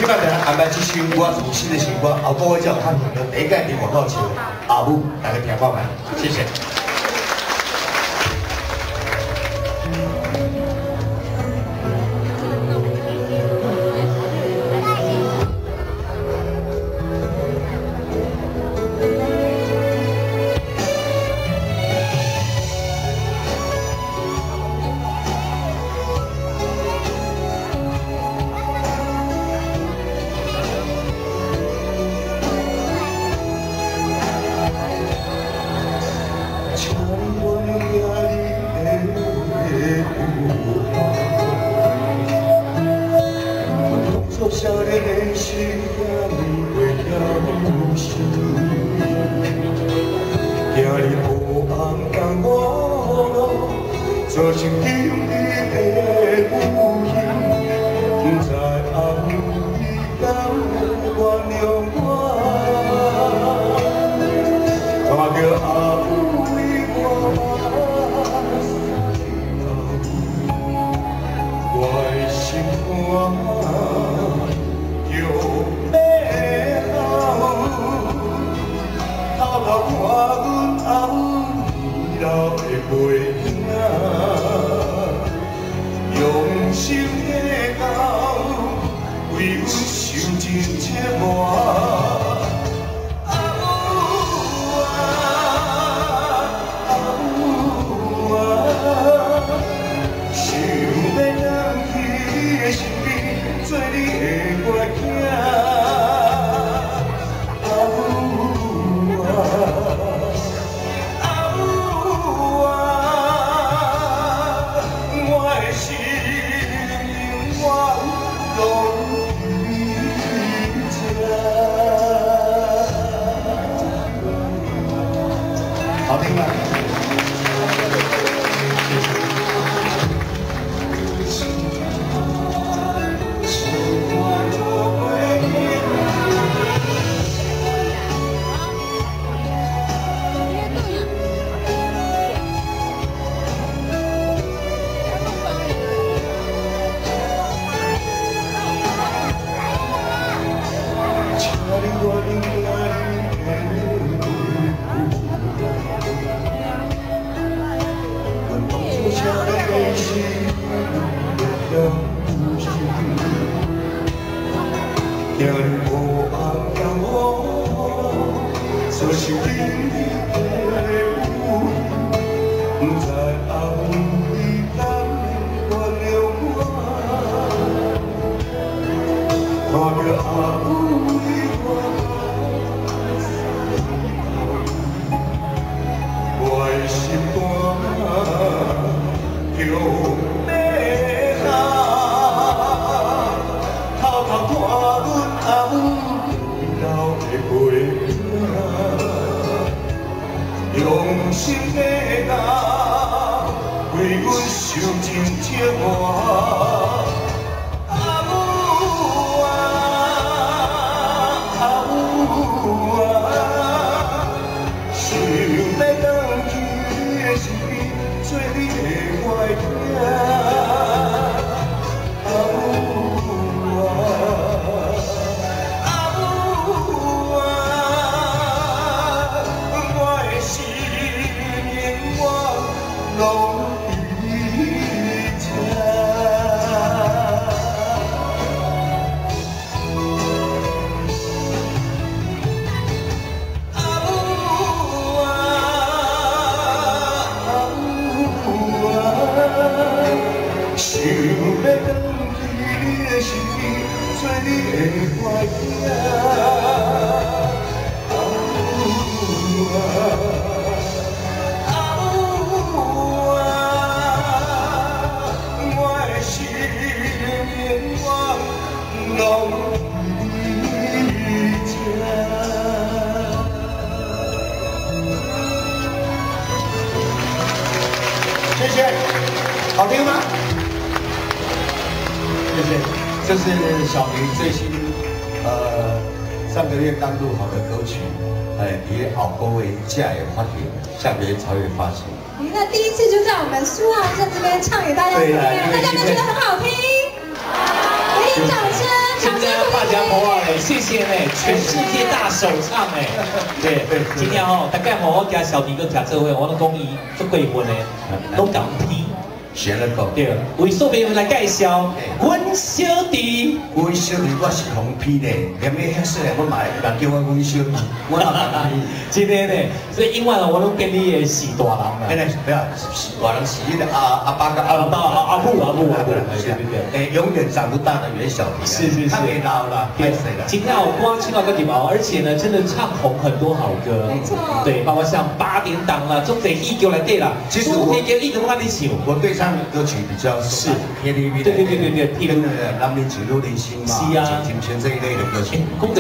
摆来安排这首我从新的新歌，后个月才有较红的第一届伫外口唱的《阿母》，大家听看觅，谢谢。少年的时，行袂晓想，行入黑暗江湖路，做成今日的母亲，不知阿母你敢会原谅我？看著阿母为我我的心肝。偷偷看阮阿母年老的背影，用心计较，为阮受尽折磨。阿母啊，阿母啊，想欲转去你的身边，做你的外囝。好听吗？行入黑暗江湖，做成今日的母，不知阿母你敢会原谅我？看著阿母你我，我的心肝就欲哭。偷偷看阮阿母年老的背影，用心计较，为阮受尽折磨。阿母啊，阿母啊，想欲转去你的身边，做你的外囝。想欲转去你的身边，做你的外囝。阿母啊，阿母啊，我的心永远拢伫这。谢谢，好听吗？谢谢，这是小明最新，上个月刚录好的歌曲，哎，伫后个月才会发行，下个月才会发行。我们的第一次就在我们苏澳镇这边唱给大家听，大家都觉得很好听，给点掌声，掌声鼓励。大家謝謝呢，全世界大首唱哎，對，今天吼，大概吼我佮小弟閣徛做伙，我攏講伊足過分的，攏共聽。是按呢講。對，為數朋友來介紹，阮小弟。阮小弟我是予騙的，連你遐細漢我嘛會人叫我阮小弟，我哪會真的呢，所以永遠我攏變你的序大人啦。那個不要，大人是彼个阿爸佮阿爸阿阿母阿母阿母，對對對。欸，永遠長不大的袁小弟，是是是，太老了，太細了。今天我光聽到個地方，而且呢，真的唱紅很多好歌，沒錯。對，包括像八點檔啦，足濟戲劇內底啦，其實我你怎麼看你唱？我對唱歌曲比較是 KTV，對對對對對，跟那個男人情路人心嘛，是啊，金錢這一類的歌曲。講到。